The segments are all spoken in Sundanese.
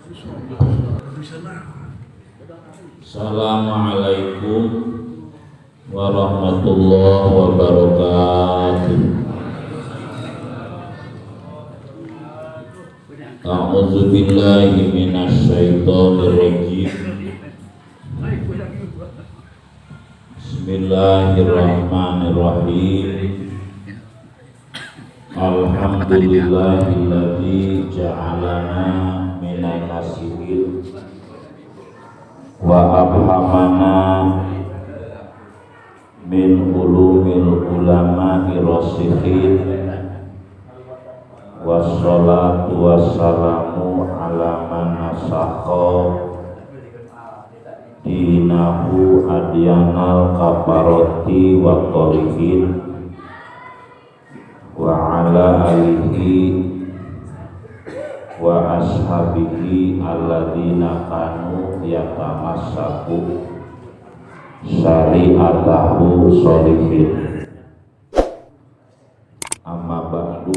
Assalamualaikum warahmatullahi wabarakatuh. A'udzu billahi minasyaitonir rajim. Bismillahirrahmanirrahim. Alhamdulillahilladzi ja'alana minan nasihin wa abhamana min ulumil ulama'i rasikhin. Wassalatu wassalamu ala man nasakha dinahu adyanal kafarati wa tarihin wa ala alihi wa ashabihi alladzina kanu yatamassaku syari'atahu sholihin. Amma ba'du.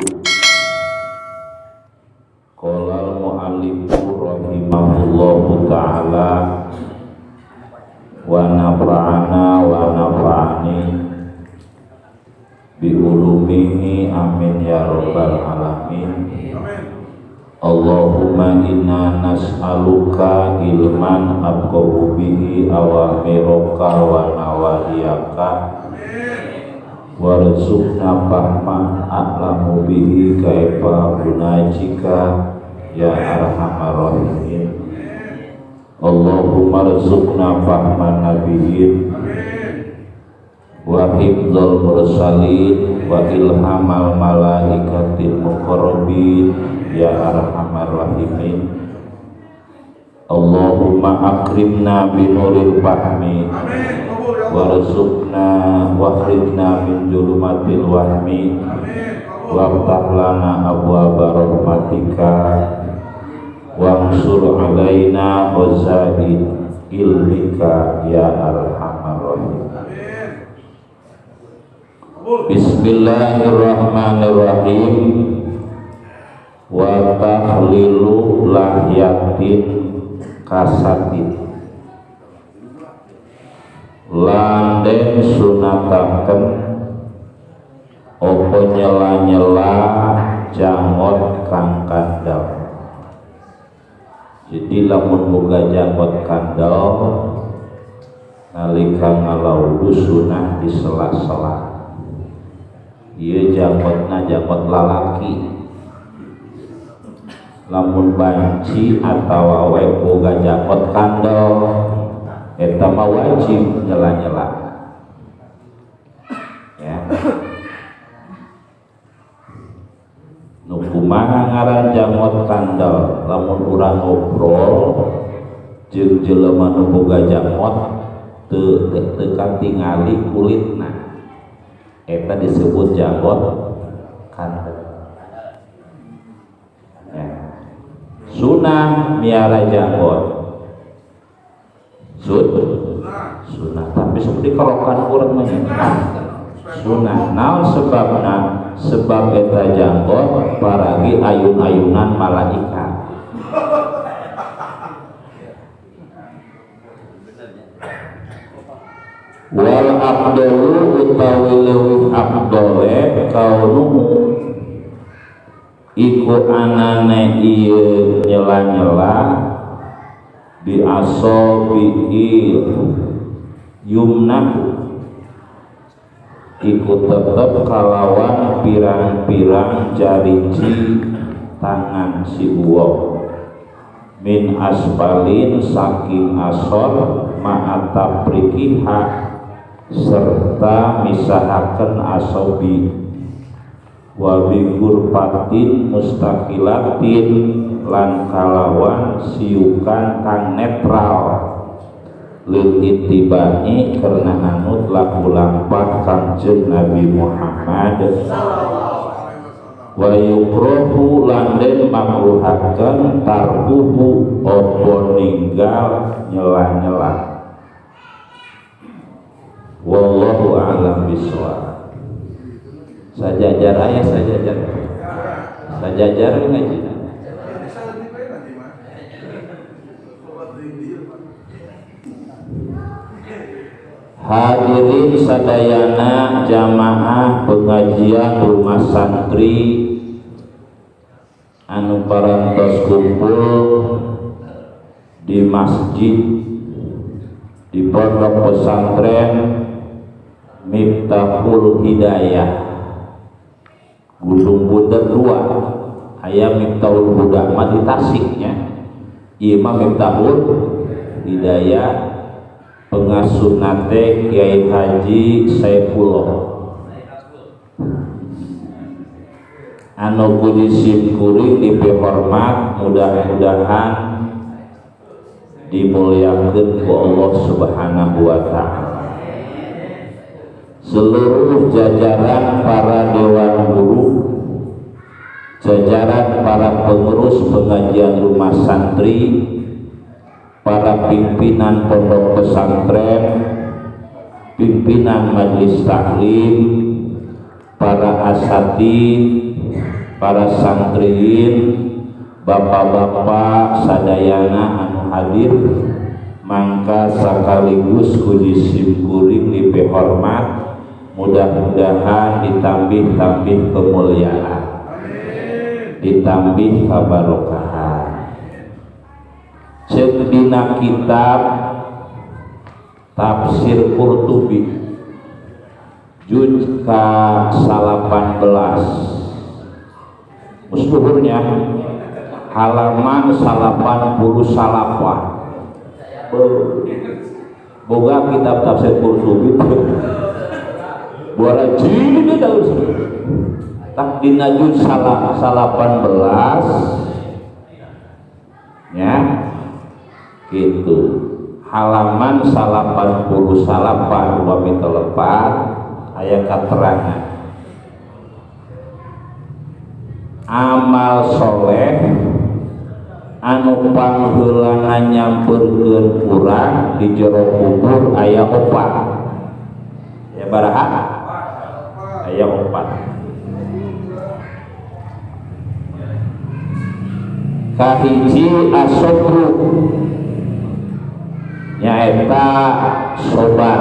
Qala al-mu'allifu rahimahullahu ta'ala wa nafa'ana wa nafa'ani bi ulumihi amin ya rabbal alamin. Allahumma inna nas'aluka ilman abqahu bihi awamiraka wa nawahiyaka warzuqna fahman a'lamu bihi kaifa munajika ya arhamar rahimin. Allahumma rzuqna fahman nabiyyin wa hifdzal mursalin wa ilhamal malaikatil muqarrabin ya arhamar rahimin. Allahumma akrimna binuril fahmi warzuqna wakhrijna min julumatil wahmi waftah lana abwaaba rahmatika wansur alaina khazain ilmika ya arhamar rahimin. Bismillahirrahmanirrahim. Wa tahlilu lahyatin kasatin landen sunataken opo nyela-nyela jangot kang kandel. Jadi lamun boga janggot kandel nalika ngalaudu sunah di sela-sela. Ieu janggotna janggot lalaki. Lamun banci atawa awewe boga janggot kandel eta mah wajib nyela-nyela. Ya. Nu kumaha ngaran janggot kandel? Lamun urang ngobrol jeung jelema nu boga janggot teu teu katingali kulitna. Eta disebut janggot kandel. Ya. Sunah miara janggot. Sunah tapi seperti kerokan urang mah. Sunah naon sebabna? Sebab eta janggot paragi ayun-ayunan malaikat. Wal afdalu utawi leuwih afdole kaunuhu iku anane ieu nyela-nyela bi asobi'i yumnah iku tetep kalawan pirang-pirang jariji tangan si uwong min asfalin saking asor ma'ataprikiha serta misahaken asobi wa bi gurfatin mustaqilatin lan kalawan siukan kang netral lil ittiba'i karena anut laku lampah Kangjeng Nabi Muhammad. Wa yukrohu lan den makruhaken tarkuhu opo ninggal nyela-nyela. Wallahu a'lam bishawab. Sajajar aya sajajar. Sajajar ngaji. Hadirin sadayana jamaah pengajian rumah santri anu parantos kumpul di masjid di pondok pesantren Miftahul Hidayah Gunung Bunder 2 aya Miftahul Huda mah di Tasiknya ieu mah Miftahul Hidayah pengasuhna teh Kiai Haji Saifullah anu ku disimkuring dipihormat mudah-mudahan dimuliakeun ku Allah Subhanahu wa ta'ala. Seluruh jajaran para dewan guru, jajaran para pengurus pengajian rumah santri, para pimpinan pondok pesantren, pimpinan majelis taklim, para asatid, para santriin, bapak-bapak sadayana anu hadir, mangka sakaligus ku simkuring dipihormat, mudah-mudahan ditambih-tambih kemuliaan, ditambih kabarokahan. Ceuk dina kitab Tafsir Qurtubi juz ka-18 musluhurnya halaman 88. Boga kitab Tafsir Qurtubi buara jilid daun tak dina juz 18 ya gitu halaman 88 upami telepat aya katerangan amal soleh anu pangheulana nyampeurkeun urang di jero kubur aya opat ya baraha aya opat. Kahiji asobru nyaeta sobar.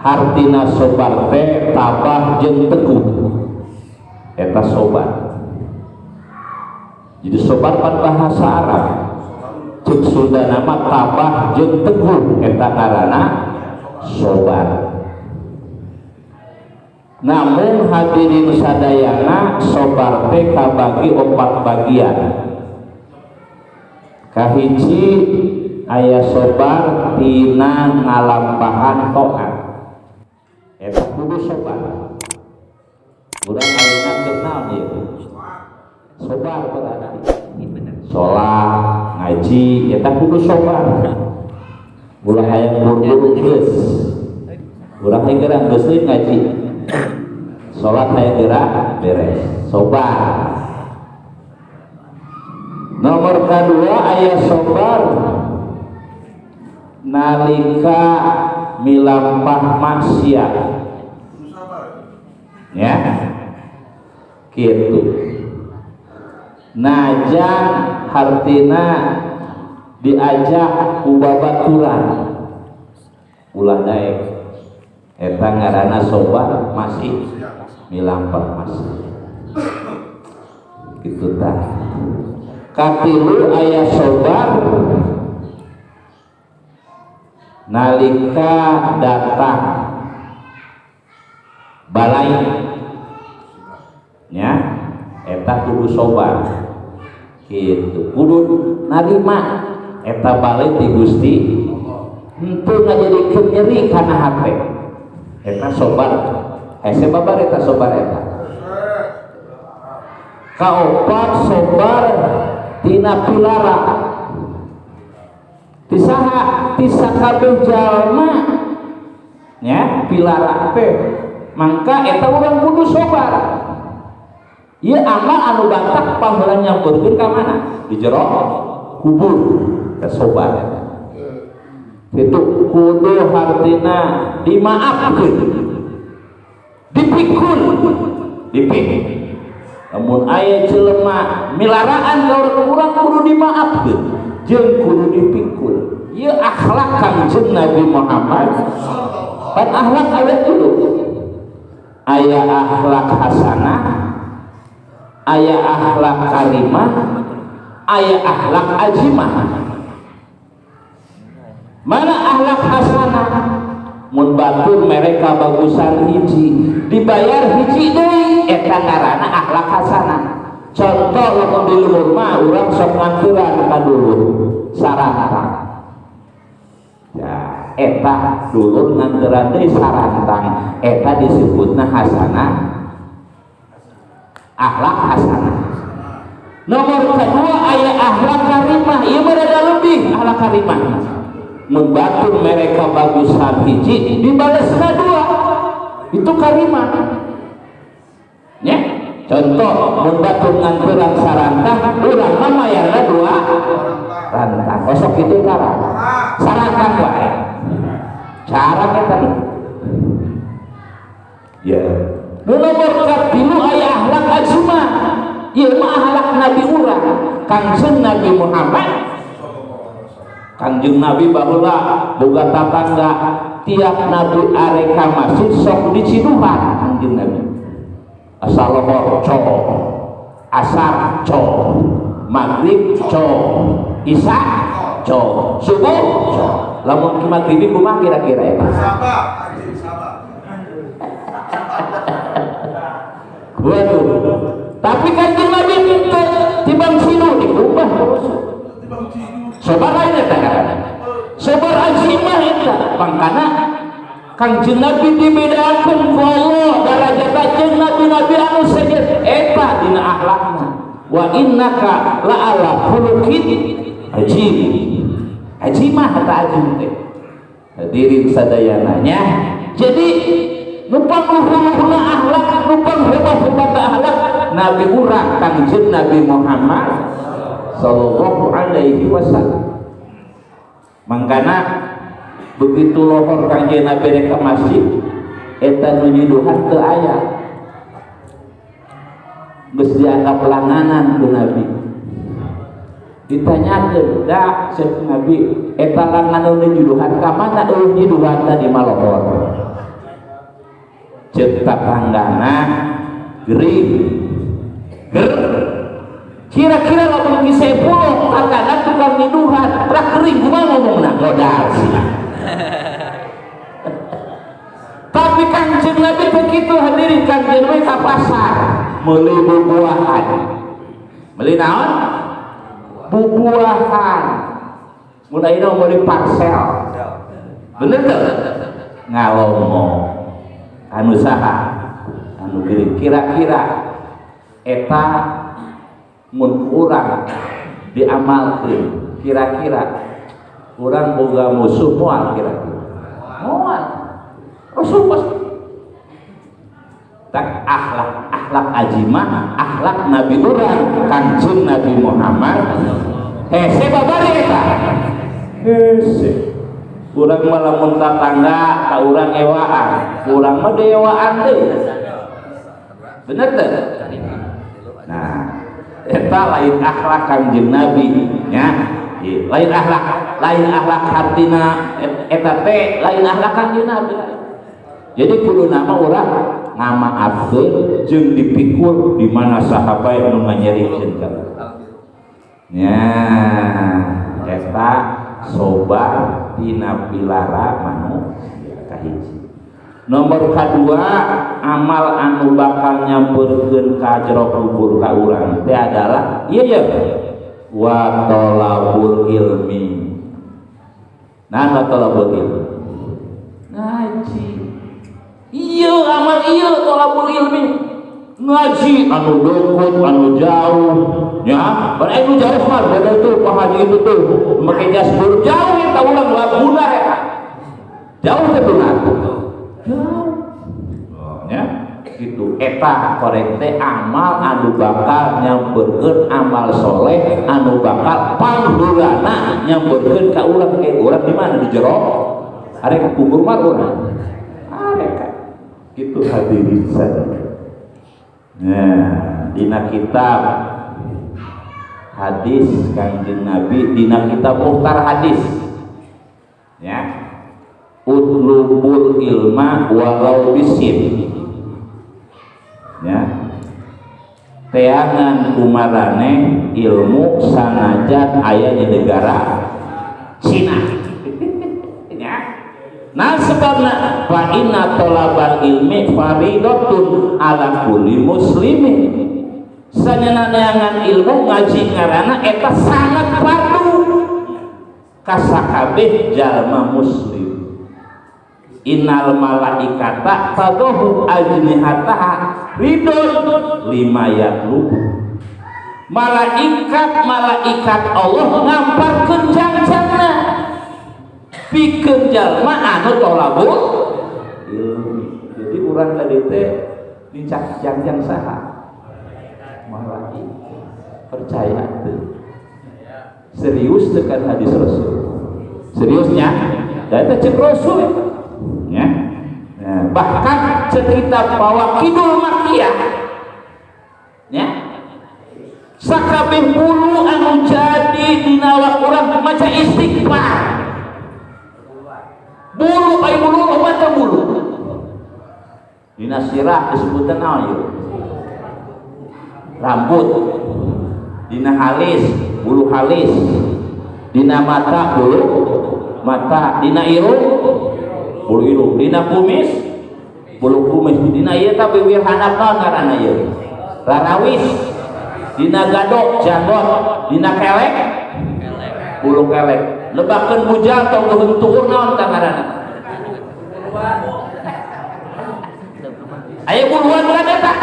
Hartina sobar teh tabah jeung teguh eta sobar. Jadi sobar pan bahasa Arab, ceuk Sunda nama tabah jeung teguh eta ngaranna sobar. Namun hadirin sadayana sobar teh kabagi 4 bagian. Kahiji aya sobar tina ngalampahan taat eta kudu sobar. Urang ayeuna kenal ieu sobar berarti salat ngaji eta kudu sobar. Ulah hayang buru-buru geus, urang hayang geura geus ngaji, salat hayang geura beres, sobar. Nomor kedua aya sobar nalika milampah maksiat ya gitu. Najan hartina diajak ku babaturan ulah daek eta ngaranna sobar masih milampah masih gitu tah. Katilu aya sobar nalika datang balai nya eta kudu sobar gitu, kudu narima eta balai ti Gusti henteu ngajadikeun nyeri kana hate eta sobar. Hese babar eta sobar eta. Kaopat sobar tina pilara tisaha tisakabeh jalma nya pilara teh mangka eta urang kudu sobar. Ieu amal anu batak pangheula nyampeurkeun ka mana di jero kubur eta sobar eta. Itu kudu hartina dimaafkeun, dipikun, dipikun. Namun aya jelema milaraan ka urang kudu dimaafkeun. jeung kudu dipikul. Ieu akhlak Kangjeng Nabi Muhammad. Pan akhlak aya dulu. Aya akhlak hasanah, aya akhlak karimah, aya akhlak azimah. Mana akhlak hasanah? Mun batur mereka bagusan hiji, dibayar hiji deui, eta ngaranna akhlak hasanah. Contoh lamun di luhur mah urang sok nganturan ka dulur sarantang. Ya, eta dulur nganturan deui sarantang, eta disebutna hasanah, akhlak hasanah. Nomor kedua aya akhlak karimah, ieu mah rada lebih akhlak karimah. Mun batur mereka bagusan hiji, dibalesna dua, itu karimah. Ya, contoh mun batur nganturan sarantang, urang mah mayarna dua rantang. Osok itu cara sarantang wae. Cara kita nih. Ya. Nu nomor katilu aya akhlak azimah. Ieu mah akhlak Nabi urang, Kangjeng Nabi Muhammad. Kangjeng Nabi baheula boga tatangga, tiap Nabi arek ka masjid sok diciduhan Kangjeng Nabi. Asal lohor co, asar co, maghrib co, isya co, subuh co. Lamun maghrib kumaha kira-kira eta? Sabar, anjing sabar. Waduh. Tapi Kanjeng Nabi teu tibang sidu diubah terus. Sabar lain eta ngaranna. Sabar azimah eta pangkana Kangjeng Nabi dibedakeun ku Allah darajatna jeung nabi-nabi anu sejen eta dina akhlakna. Wa innaka la'ala khuluqin azim. Azimah eta azim teh. Hadirin sadayana nya. Jadi numpang luhur-luhurna akhlak, numpang hebat-hebatna akhlak Nabi urang Kangjeng Nabi Muhammad sallallahu alaihi wasallam. Mangkana begitu lohor Kangjeng Nabi rek ka masjid eta nu nyiduhan teu aya. Geus dianggap langanan ku Nabi. Ditanyakeun, "Da, ceuk Nabi, eta langanan nu nyiduhan ka mana eueuh nyiduhan tadi mah lohor?" Ceuk tatanggana gering. Ger. Kira-kira lamun ki sepuluh tatangga tukang nyiduhan, rah kering kumaha ngomongna? Modal sia. Tapi Kangjeng Nabi teu kitu hadirin, Kangjeng Nabi ka pasar meuli bubuahan. Meuli naon? Bubuahan. Mun ayeuna meuli parsel. Bener teu? Ngalomo. Anu saha? Anu geuring. Kira-kira eta mun urang diamalkeun, kira-kira urang boga musuh moal kira-kira? Moal. Rasul pasti. Tak akhlak, akhlak azimah, akhlak Nabi urang Kangjeng Nabi Muhammad. Hese babari eta. Hese. Urang mah lamun tatangga ka urang ewaan, urang mah deewaan deui. Bener teu? Nah, eta lain akhlak Kangjeng Nabi nya. Lain akhlak, lain akhlak hartina eta teh lain akhlak Kangjeng Nabi. Jadi kudu nama urang ngamaafkeun jeung dipikul di mana sahabat nu nganyerikeun ka urang. Nya, eta sobar tina pilara manusia kahiji. Nomor kadua, amal anu bakal nyamperkeun ka jero kubur ka urang teh adalah ieu ye wa talabul ilmi. Nah, wa talabul ilmi. Ngaji. Iya amal iya tolabul ilmi. Ngaji anu deket, anu jauh. Ya, anu jauh mah beda tuh Pak Haji itu tuh make jas buruk jauh eta urang laguna eta. Jauh teh benar. Jauh. Oh, ya. Gitu eta korek teh amal anu bakal nyamperkeun amal soleh anu bakal pangheulana nyamperkeun ka urang ke urang di mana di jero arek ka kubur mah urang arek gitu hadirin sadaya. Nah, dina kitab Hadis Kangjeng Nabi dina kitab Mukhtar Hadis ya, utlubul ilma walau bisin ya, teangan kumarane ilmu sanajan aya di negara Cina ya. Nah sebabna fa inna talabal ilmi faridatun ala kulli muslimin, sanyana neangan ilmu ngaji ngaranna eta sangat fardu ka sakabeh jalma muslim. Innal malaikata tadahu ajnihataha ridon lima yatlubu, malaikat-malaikat Allah ngamparkeun jangjangna pikeun jalma anu tolabul ilmi. Jadi urang tadi teh nincak jangjang saha? Malaikat. Percaya teu? Serius teu kan hadis Rasul? Seriusnya? Da eta ceuk Rasul ya. Nah, bahkan cek kitab Fawaqidul Makiyah ya, sakabeh bulu anu jadi dina awak urang maca istighfar. Bulu ai bulu loba teh bulu dina sirah disebutna naon ieu? Rambut. Dina halis bulu halis, dina mata bulu mata, dina irung bulu irung, dina kumis bulu kumis, dina ieu tah bibir handap naon ngaranna ieu? Rarawis. Dina gadok janggot, dina kelek bulu kelek. Lebakeun bujal tong geuheun tuur naon tah ngaranna? Aya buluan kan eta?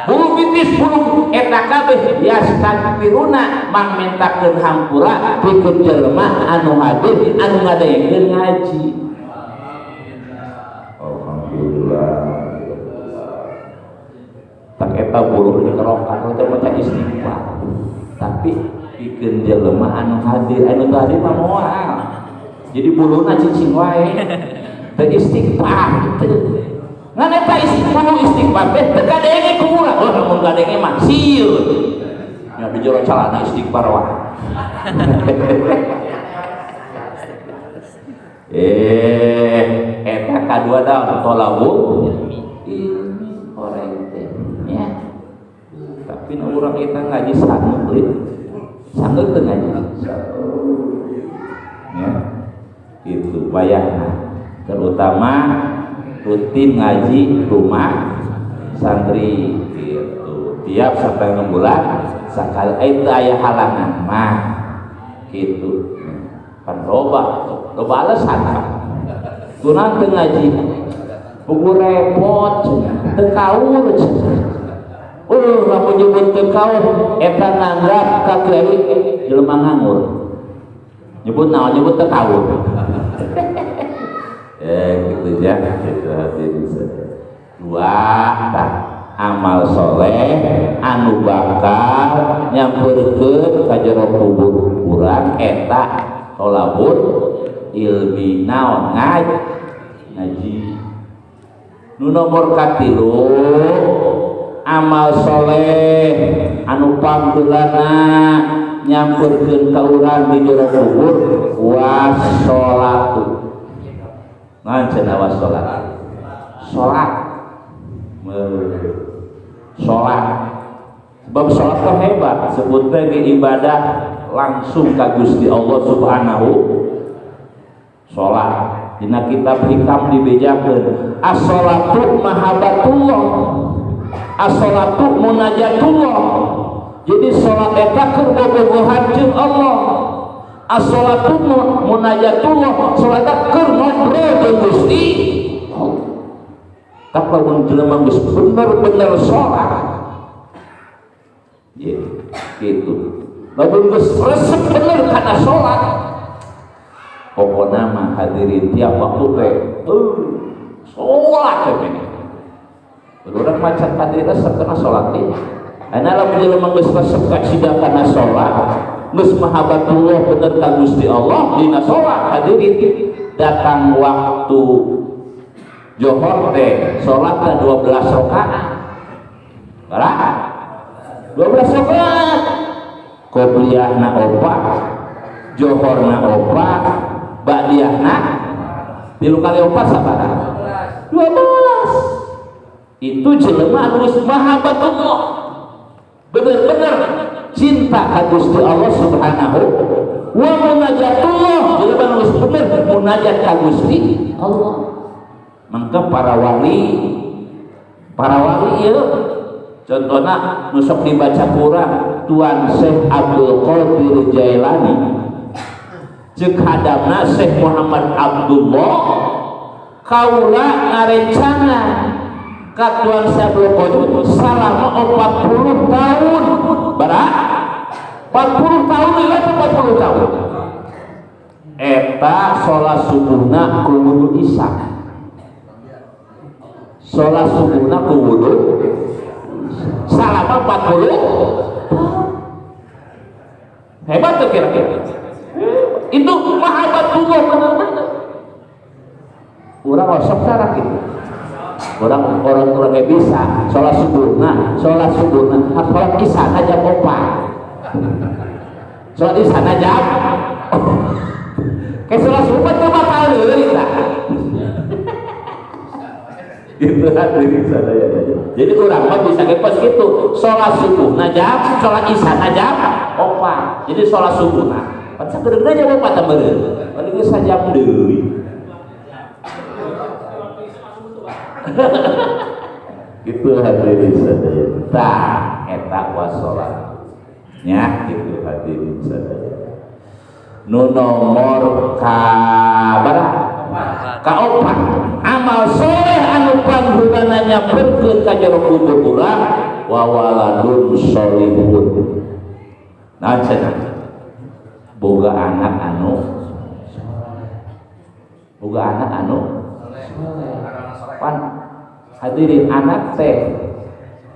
Bulu bitis bulu eta kabeh yastagfiruna mangmentakeun hampura pikeun jelema anu hadir anu ngadengekeun ngaji. Alhamdulillah. Tak eta bulu dikerokan teh maca istighfar. Tapi pikeun jelema anu hadir, anu teu hadir mah moal. Jadi buluna cicing wae. Teu istighfar teu. Ngan eta bulu istighfar teh teu kadenge ku urang. Oh, lamun kadenge mah sieun. Nya di jero calana istighfar wae. Eta kadua daun tolabul ilmi orang teh ya. Tapi nu urang eta ngaji sanggup leuh. Sanggup teu ngaji. Ya. Itu wayahna. Terutama rutin ngaji rumah santri gitu. Tiap setengah bulan sakali itu aya halangan mah gitu. Pan loba loba alasan kunaon teu ngaji buku repot teu kaur cenah. Lamun nyebut teu kaur eta nanggap ka kiai jelema nganggur. Nyebut naon nyebut teu kaur. Gitu ya, gitu hadirin. Dua tah amal soleh anu bakal nyamperkeun ka jero kubur urang eta tolabul ilmi naon ngaji. Nu nomor katilu amal soleh anu panggeulana nyamperkeun ka urang di jero kubur wassolatu. Naon cenah wassolat? Salat. Salat. Sebab salat teh hebat, sebutna ge ibadah langsung ka Gusti Allah Subhanahu. Salat dina kitab Hikam dibejakeun, as-sholatu mahabbatullah, as-sholatu munajatullah. Jadi salat eta keur bobogohan jeung Allah. As-sholatu munajatullah, salat eta keur ngobrol jeung Gusti Allah. Tapi lamun jelema geus bener-bener salat, ya, gitu. Lamun geus resep bener kana salat, pokona mah hadirin tiap waktu teh salat teh meni. Urang maca tadi resep kana salat teh. Ana lamun jelema geus resep ka sida kana salat, geus mahabbatullah bener ka Gusti Allah dina salat, hadirin datang waktu johor teh salatna 12 rakaat. Berapa? 12 rakaat. Qobliyahna opat, johorna opat, ba'diyahna 3 kali 4 sabaraha? 12. Itu jelema anu geus mahabbatullah, bener-bener cinta ka Gusti Allah Subhanahu wa munajatullah, jelema anu geus bener munajat ka Gusti Allah. Mangka para wali ieu contohna nu sok dibaca kurang Tuan Syekh Abdul Qadir Jailani, ceuk hadamna Syekh Muhammad Abdullah, kaula ngarencana ka Tuan Syekh Abdul Qadir salama 40 tahun. Bara 40 tahun lila 40 tahun eta sholat subuhna ku wudu isya, sholat subuhna ku wudu salama 40 tahun. Hebat tuh kira-kira. Itu mahabbatullah bener-bener. Urang osok cara gitu. Orang-orang nggak bisa sholat subuhna, sholat subuhna, sholat isya jam 4. Sholat isya jam kayak sholat subuh tuh bakal deui tah. Gitu hadirin sadaya. Jadi urang mah bisa ge pas gitu, sholat subuhna jam, sholat isya jam 4. Jadi sholat subuhna pan sakedeungna jam 4 teh meureun. Paling geus sajam deui. Gitu hadirin sadaya. Tah eta wasolat. Nya gitu hadirin sadaya. Nu nomor kabaraha? Kaopat, amal soleh anu panggunana nyamperkeun ka jero kubur urang wa waladun sholihun. Nah cenah boga anak anu boga anak anu soleh. Pan hadirin, anak teh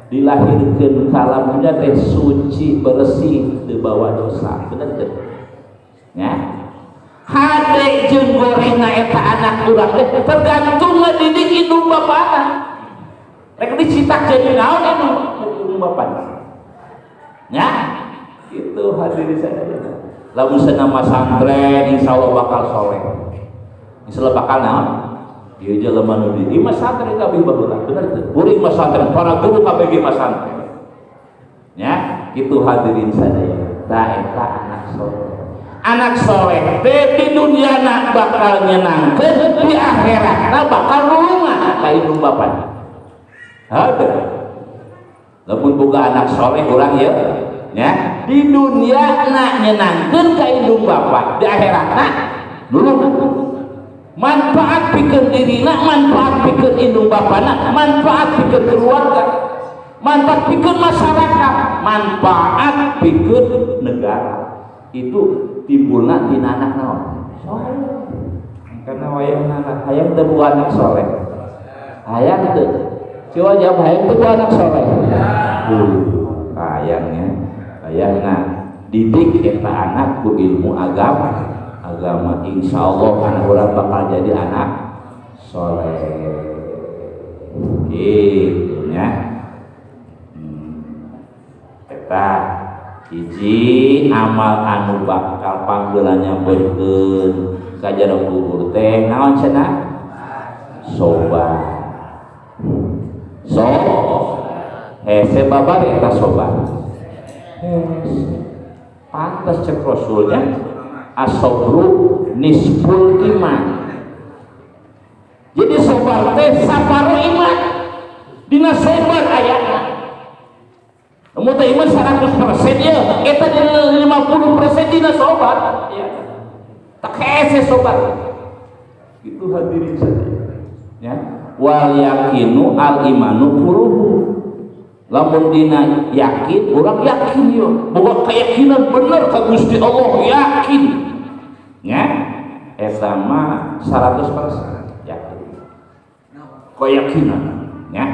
dilahirkeun ka alam dunya teh suci bersih teu bawa dosa, bener teu? Nya hade jeung gorengna eta anak urang teh tergantung ngadidik indung bapana. Rek dicitak jadi naon indung bapana. Nya itu hadirin sadaya. Lamun cenah masantren insyaallah bakal soleh. Insyaallah bakal naon? Ieu jelema nu di masantren kabeh baheula, bener teu? Kuring masantren, para guru kabeh ge masantren. Nya kitu hadirin sadaya. Tah eta anak soleh. Anak soleh teh di dunyana bakal nyenangkeun, di akhiratna bakal nulungan ka indung bapana. Hade. Lamun boga anak soleh urang ieu nya, di dunyana nyenangkeun ka indung bapa, di akhiratna nulungan. Manfaat pikeun dirina, manfaat pikeun indung bapana, manfaat pikeun keluarga, manfaat pikeun masyarakat, manfaat pikeun negara. Itu timbulna tina anak naon? Soleh. Karena wayahna anak hayang teu boga anak soleh. Hayang teu. Coba jawab, hayang teu boga anak soleh. Hayangnya, hayangna didik eta anak ku ilmu agama. Agama insyaallah anak urang bakal jadi anak soleh. Gitu nya. Eta hiji amal anu bakal panggeulana nyamperkeun ka jero kubur teh naon cenah? Sobar. So hese babar eta sobar. Hese. Pantes cek Rasulnya asobru nisful iman. Jadi sobar teh saparo iman. Dina sobar ayatna. Mun teh iman 100% ya, eta dina 50% dina sobar. Ya. Tak hese sobar. Itu hadirin sadaya. Ya. Wal yakinu al imanu kuruhu. Lamun dina yakin, urang yakin yo, boga keyakinan bener ka Gusti Allah, yakin. Nya, eta mah 100% yakin. Keyakinan, nya,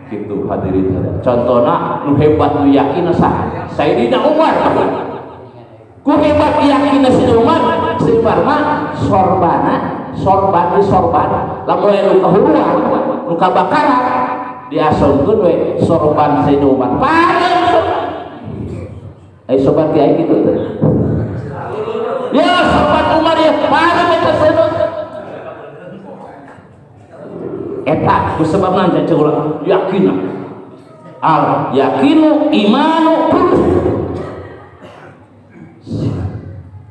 gitu hadirin sadaya. Contohna nu hebat nu yakin saha? Sayyidina Umar. Ku hebat yakinna Sayyidina Umar, Sayyidina Umar mah sorbana, sorban di sorban. Lamun aya nu kahuruan, nu kabakaran, diasongkeun we sorban Sayyidina Umar. Pareum sorban. Ai sobat kiai gitu teh. Ya sobat Umar ya parah eta seuneu. Eta ku sebabna cek urang yakin. Al yakinu imanu kullu.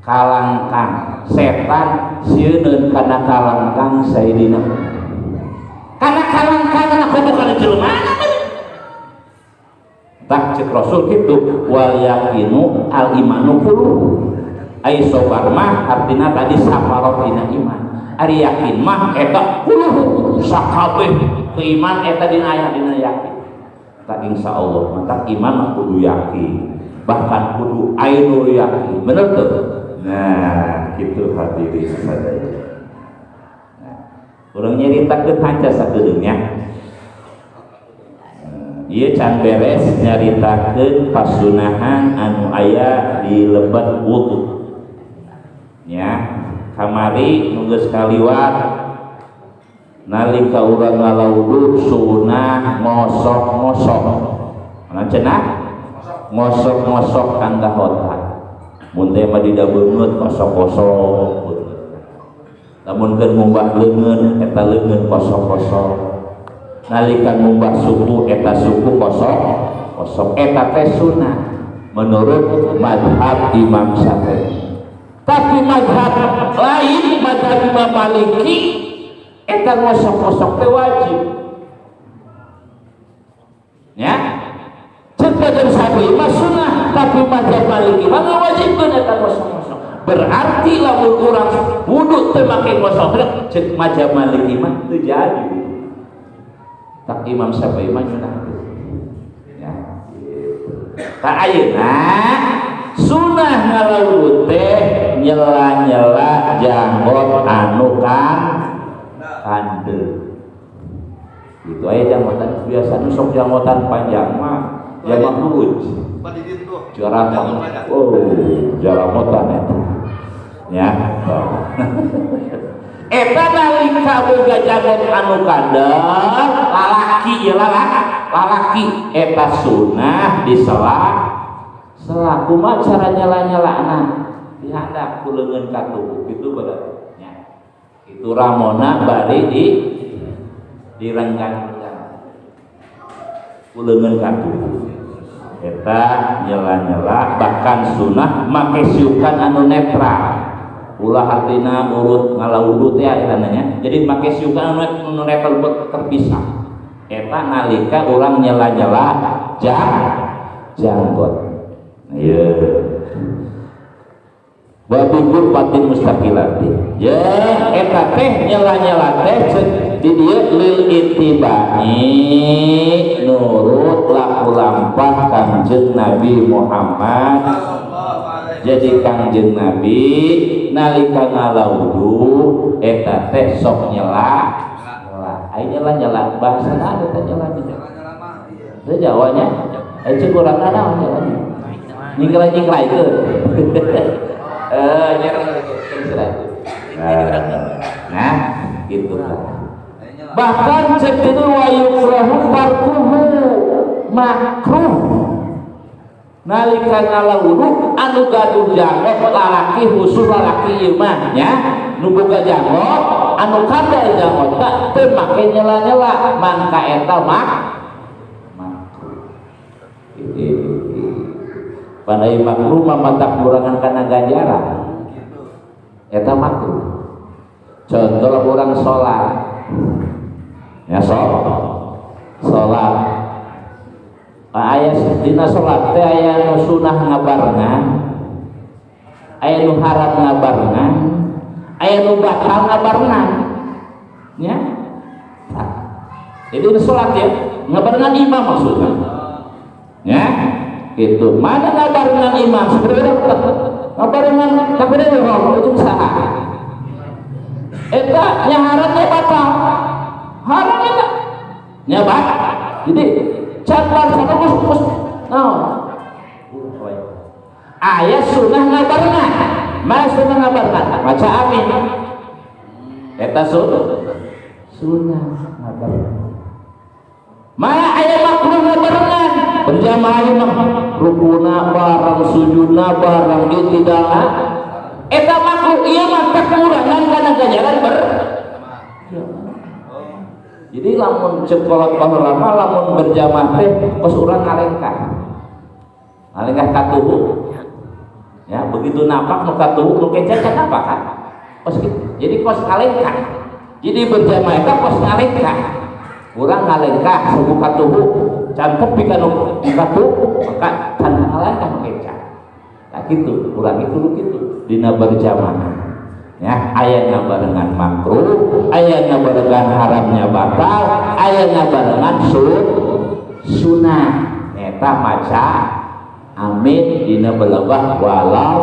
Kalangkang setan sieuneun kana kalangkang Sayyidina. Kana kalangkang kana kudu kana jelema. Tak cek Rasul kitu wal yakinu al imanu kullu. Ai sobar mah artina tadi saparot dina iman. Ari yakin mah eta kullu sakabeh keiman eta dina aya dina yakin. Tak insyaallah mata iman mah kudu yakin. Bahkan kudu ainul yakin. Bener tuh? Nah, gitu hadirin sadaya. Nah, urang nyaritakeun hanca sakedeung nya. Ieu can beres nyaritakeun pasunahan anu aya di lebet wudu. Nya, kamari nu geus kaliwat nalika urang ngalawudu sunah ngosok-ngosok. Mana cenah? Ngosok-ngosok kanggo otak. Mun teh mah dida beungeut kosok-kosok. Lamun keur ngumbah leungeun eta leungeun kosok-kosok. Nalika ngumbah suku eta suku kosok kosok eta teh sunah menurut mazhab Imam Syafi'i. Tapi mazhab lain, mazhab Imam Maliki eta ngosok-ngosok teh wajib. Ya. Cek mazhab Syafi'i mah sunah, tapi mazhab Maliki mah ngawajibkeun eta ngosok-ngosok. Berarti lamun urang wudu teu make ngosok, cek mazhab Maliki mah teu jadi. Tak Imam Syafi'i mah nyunahkeun. Ya. Tak ayeuna sunah ngalawudu teh nyela-nyela janggot anu kan kandel. Itu aya janggotan biasa nu sok janggotan panjang mah jama huruj. Jaramot. Oh, jaramotan eta. Ya. Eta nalika boga janggot anu kandel, lalaki ieu lalaki eta sunah disela sela kumaha cara nyela-nyelana dihandap ku leungeun ka tubuh kitu berarti nya. Itu ramona bari di direnggang-renggang ku leungeun ka tubuh. Eta nyela-nyela bahkan sunah make siukan anu netral. Ulah hartina urut ngalawudu teh eta nya. Jadi make siukan anu netral terpisah. Eta nalika urang nyela-nyela janggot. Ieu. Wa bi ghurfatin mustaqilatin. Ya eta teh nyela-nyela teh di dieu lil ittibai nurut laku lampah Kangjeng Nabi Muhammad. Jadi Kangjeng Nabi nalika ngalawudu eta teh sok nyela. Ai nyela-nyela bahasana ada teh nyela-nyela. Teh Jawanya. Ai cek urang naon nyela. Nyingkrai-nyingkrai itu. Nah, gitu lah. Bahkan cek itu wa yukrahu tarkuhu makruh. Nalika ngalawudu anu gaduh janggot lalaki khusus lalaki ieu mah nya nu boga janggot anu kandel janggot teu make nyela-nyela mangka eta mah makruh. Pandai makruh mah matak kurangan kana ganjaran. Eta makruh. Contoh orang sholat. Ya sholat. Aya dina sholat teh aya nu sunah ngabarengan, aya nu haram ngabarengan, aya nu batal ngabarengan. Ya. Nah, itu sholat ya, ngabarengan imam maksudnya. Ya. Itu mana ngabarengan imam sebenarnya ngabarengan takbir ihram ujung saha eta nya haramnya batal haram eta nya batal jadi can bar sana mus naon aya sunah ngabarengan mana sunah ngabarengan maca amin eta sunah ngabarengan mana aya makruh ngabarengan Berjamaah mah rukuna bareng, sujudna bareng, itidalna. Eta makruh ieu mah kekurangan kana ganjaran ber. Jadi lamun cek kolot baheula mah, lamun berjamaah teh kos urang ngalengkah. Ngalengkah katuhu. Ya, begitu napak nu katuhu, nu kenca can napak kan. Kos kitu. Jadi kos ngalengkah. Jadi berjamaah eta kos ngalengkah. Urang ngalengkah suku katuhu, can tepi ka nu katuhu, maka can ngalengkah nu kenca. Nah gitu, urang itu nu kitu dina berjamaah. Ya, aya barengan makruh, aya barengan haramnya batal, aya barengan sunah. Eta maca amin dina belebah walau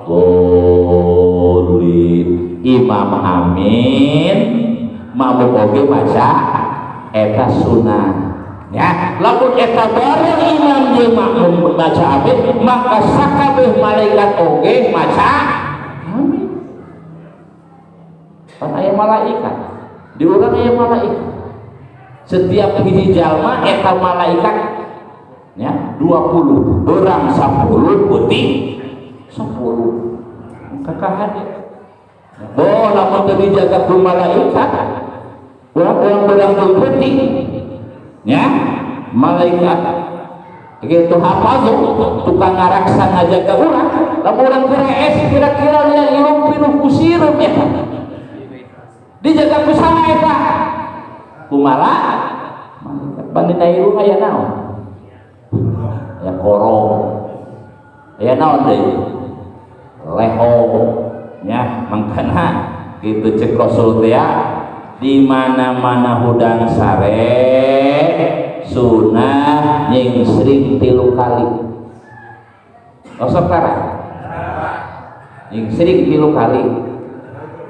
dhollin. Imam amin, makmum oge maca eta sunah. Ya, lamun eta bareng imam jeung makmum maca amin, maka sakabeh malaikat oge maca amin. Pan aya malaikat, di urang aya malaikat. Setiap hiji jalma eta malaikat ya 20, berang 10, putih 10. Kakahan ya. Oh, lamun teu dijaga ku malaikat, urang-urang berang jeung putih. Ya, malaikat gitu hafaz tukang ngaraksa ngajaga urang. Lamun urang kerees kira-kira liang irung pinuh ku sireum eta. Dijaga ku saha eta? Ku malaikat. Pan dina irung aya naon? Aya korong. Aya naon deui? Leho. Ya, mangkana kitu cek Rasul teh ya, di mana-mana hudang sare sunah nyingsring 3 kali. Osok tara? Nyingsring 3 kali.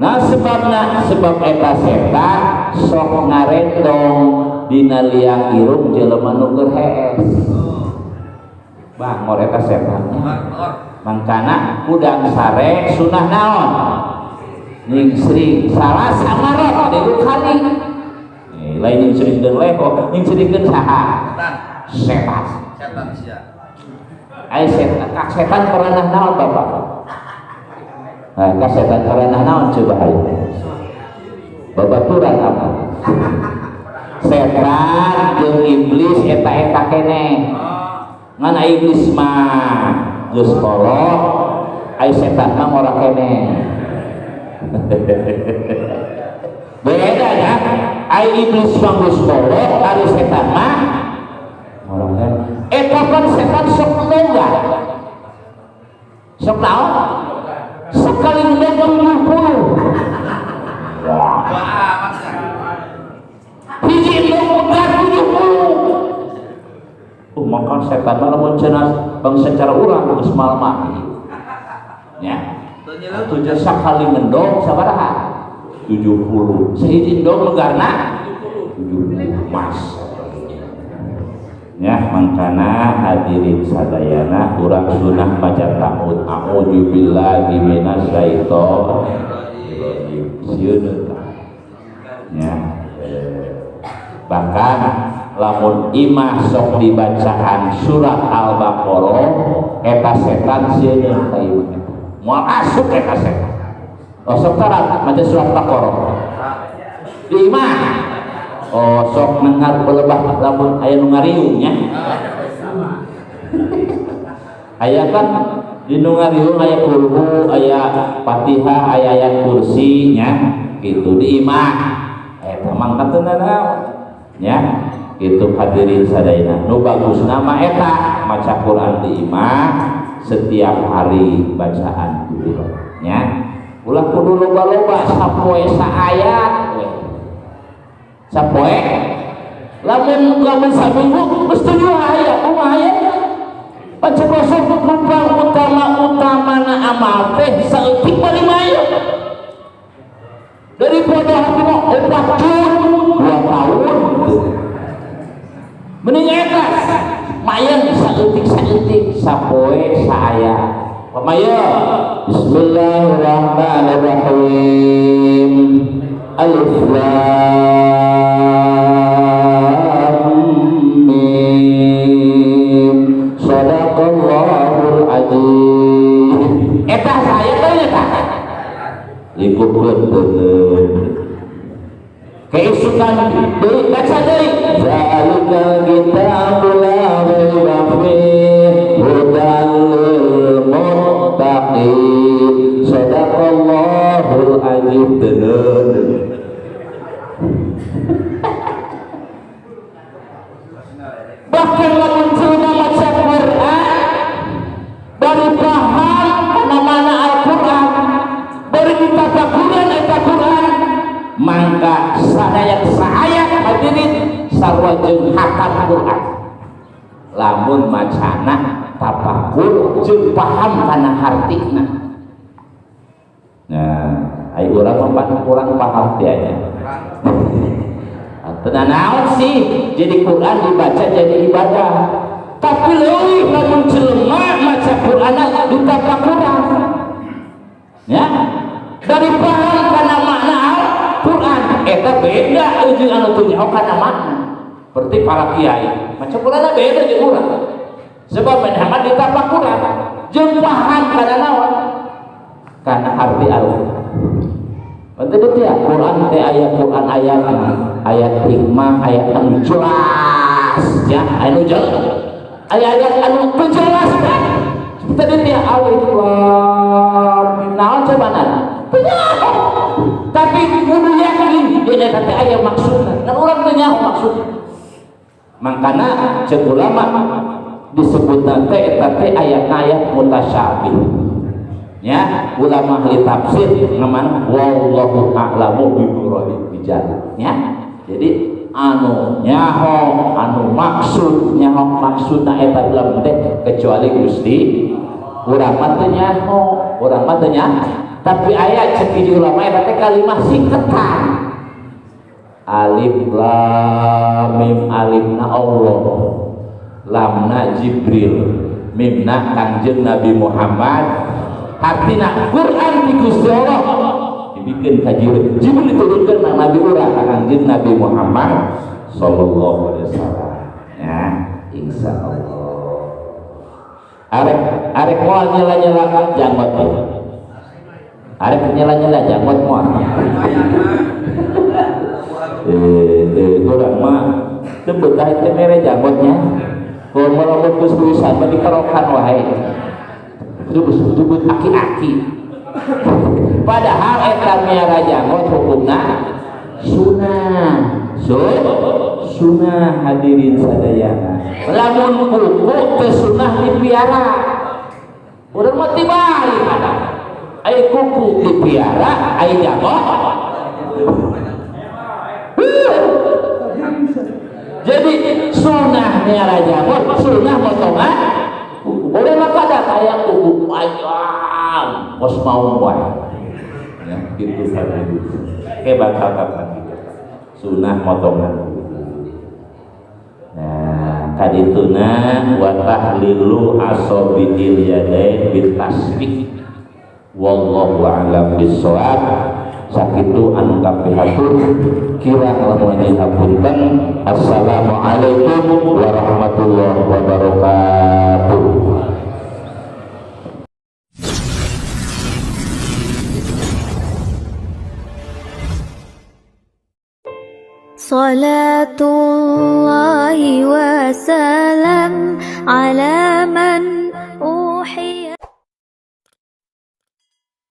Nah sebabna, sebab eta setan sok ngarendong dina liang irung jelema nu keur hees. Bangor eta setannya. Mangkana hudang sare sunah naon? Nyingsring salah samarot 3 kali. Lain nyingsringkeun leho, nyingsringkeun saha? Setan. Setan. Setan sia. Ai setan, kak setan peranah naon Bapak? Nah, kak setan peranah naon coba ayo. Babaturan apa? Setan jeung iblis eta-eta keneh. Ngan iblis mah geus kolot, ai setan mah ngora keneh. Beda ya. Ai iblis mah geus kolot, ari setan mah ngora keneh. Eta kan setan sok loga. Sok naon? Sekali ngomong 70. Wah. Hiji ngomong 70. Maka setan mah lamun cenah bangsa secara urang geus malma. Ya. Atuh sakali ngendong sabaraha? 70. Sahiji endong megarna 70 mas. Ya, mangkana hadirin sadayana urang sunah maca ta'ud a'udzubillahi minasyaitonir rajim. Sieun tah. Ya. Bahkan lamun imah sok dibacaan surat Al-Baqarah eta setan sieun ka imah eta. Moal asup eta setan. Oh, sok tara maca surat Baqarah. Di imah. Oh, sok nengar belebah lamun aya nu ngariung nya. Aya kan di nu ngariung aya kulhu, aya Fatihah, aya ayat kursi nya gitu di imah. Eta mah teu nanaon nya. Gitu hadirin sadayana. Nu bagus nama eta maca Quran di imah setiap hari bacaan dulu nya. Ulah kudu loba-loba sapoe saayat we. Sapoe lamun lamun saminggu geus 7 ayat kumaha aya? Baca kosong numpang utama-utamana amal teh saeutik bari mah. Daripada hati mah opat juz 2 tahun. Mending eta mayan saeutik-saeutik sapoe saaya. Pamaya Bismillahirrahmanirrahim. Alif lam mim. Eta saya teh eta likupkeun teuneun keisukan deui, baca deui, zalikal kitabu la raiba fihi hudan lil muttaqin, sadaqallahul azim. Teuneun bahkan lamun jelema maca Quran baru paham kana mana Al-Quran, baru ditafakuran eta Quran, mangka sadaya saayat hadirin sarua jeung hatam Quran lamun macana tafakur jeung paham kana hartina. Nah, ai urang mah kurang paham teh nya. Tenang naon sih jadi Quran dibaca jadi ibadah, tapi leuwih lamun jelema maca Quran ditafakuran ya, dari paham kana makna Al-Quran eta beda jeung anu teu nyaho kana makna. Seperti para kiai maca Quran beda jeung urang, sebab manehna ditafakuran jeung paham kana naon, kana arti Al-Quran. Betul ya, Quran teh ayat Quran ayat ayat hikmah, ayat anu jelas ya, anu jelas, ayat-ayat anu teu jelas kan. Seperti dia alif lam mim naon coba na teu nyaho, tapi kudu yakin dina eta teh aya maksudna, kan urang teu nyaho maksudna. Mangkana ceuk ulama disebutna teh eta teh ayat-ayat mutasyabih ya. Ulama ahli tafsir ngaman wallahu a'lamu bi muradi bijal ya. Jadi anu nyaho anu maksud nyaho maksudna eta ulah teh kecuali Gusti urang mah teu nyaho, urang mah teu nyaho. Tapi aya cek hiji ulama eta teh kalimah singketan alif lam mim, alifna Allah, lamna Jibril, mimna Kangjeng Nabi Muhammad. Artina Quran di Gusti Allah dibikin ka Jibril, Jibril diturunkan ka Nabi urang ka Kangjeng Nabi Muhammad sallallahu alaihi wasallam ya. Insyaallah arek arek moal nyela-nyela janggot teh, arek nyela-nyela janggot moal. Urang mah teu betah teh mere janggotnya, kalau melomot geus-geusan mah dikerokan wae, disebut aki-aki. Padahal eta miara janggot hukumna sunah, sunah hadirin sadayana. Lamun kuku teu sunah dipiara, urang mah tibalik ada ai kuku dipiara, ai janggot. Jadi sunah miara janggot, sunah potongan kuku. Boleh mah kada kayak kuku panjang kos mau wae ya gitu hadirin. Oke, bakal kapan gitu sunah motongan kuku. Nah, kadituna wa tahlilu asabiil yadain bit tasbih, wallahu a'lam bissawab. Sakitu anu kapihatur kirang lamun hapunten. Assalamualaikum warahmatullahi wabarakatuh. Salatullahi wa salam ala man